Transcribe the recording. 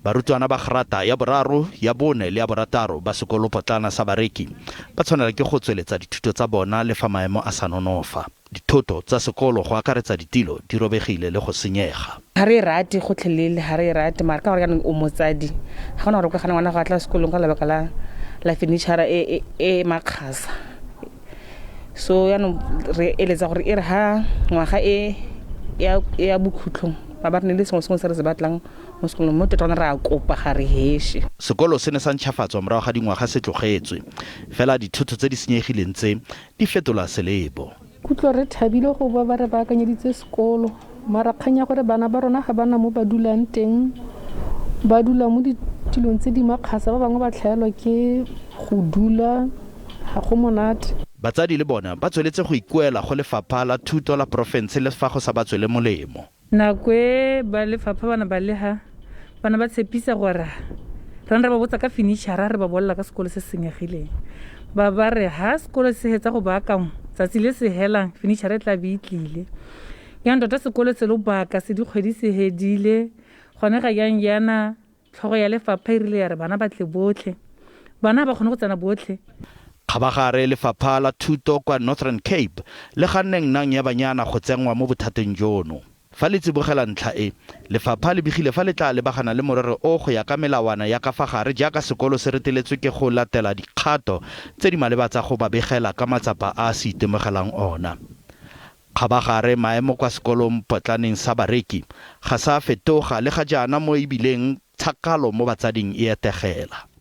Barutwana ba grata ya boraro, ya bone le ya borataro ba sekolopotlana sa Bareki ba tshwanela ke go tsweletsa dithuto tsa bona le fa maemo a sa nonofa. Dithoto tsa sekolo go akaretsa ditilo di robegile le go senyega. Ga re e rate gotlhelele, ga re e rate mara ka gore jaanong o motsadi ga gona gore o ka gana ngwana go a tla sekolong ka lebaka la la furniture e e e makgasa. So jaanong re eletsa gore e re ha ngwaga e ya ya bokhutlhong ba ba re neele sengwe sengwe se re se batlang mo sekolong mo tota re a kopa ga re heshe. Sekolo se ne sa ntšhafatswa morago ga dingwaga se tlogetswe, fela dithoto tse di senyegileng tse di fetola selebo. Ikutlwa re thabile go bo ba re baakanyeditse sekolo, mara kgang ya gore bana ba rona ga ba na mo ba dulang teng, ba dula mo ditilong tse di makgasa, ba bangwe ba tlhaelwa ke go dula, ga go monate. Batsadi le bona ba tsweletse go ikuela go lefapha la thuto la porofense le fa go sa ba tswele molemo. Nako e ba lefapha ba ne ba le ha, ba ne ba tshepisa gore re ne re ba botsa ka finišara re ba bolela ka sekolo se se senyegileng. Ba ba re ha sekolo se hetsa go baakangwa, tsatsi le se helang finišara e tla be e tlile. Jaanong tota sekolo se lobaka se dikgwedi se hedile, gone ga jang jaana Tlhogo ya lefapha e rile ya re bana ba tle botlhe. Bana ga ba kgone go tsena botlhe. Kgabagare, lefapha la thuto kwa Northern Cape le ganne nnang ya banyana go tsenngwa mo bothateng jono. Fa le tsibogela ntlha e, lefapha le begile fa le tla lebagana le morero o go ya ka melawana ya ka fa gare jaaka sekolo se reteletswe ke go latela dikgato tse di maleba tsa go ba begela ka matsapa a se itemogelang ona. Kgabagare, maemo kwa sekolong potlaneng sa Bareki ga sa fetoga le ga jaana mo e bileng tshakgalo mo batsading e etegela.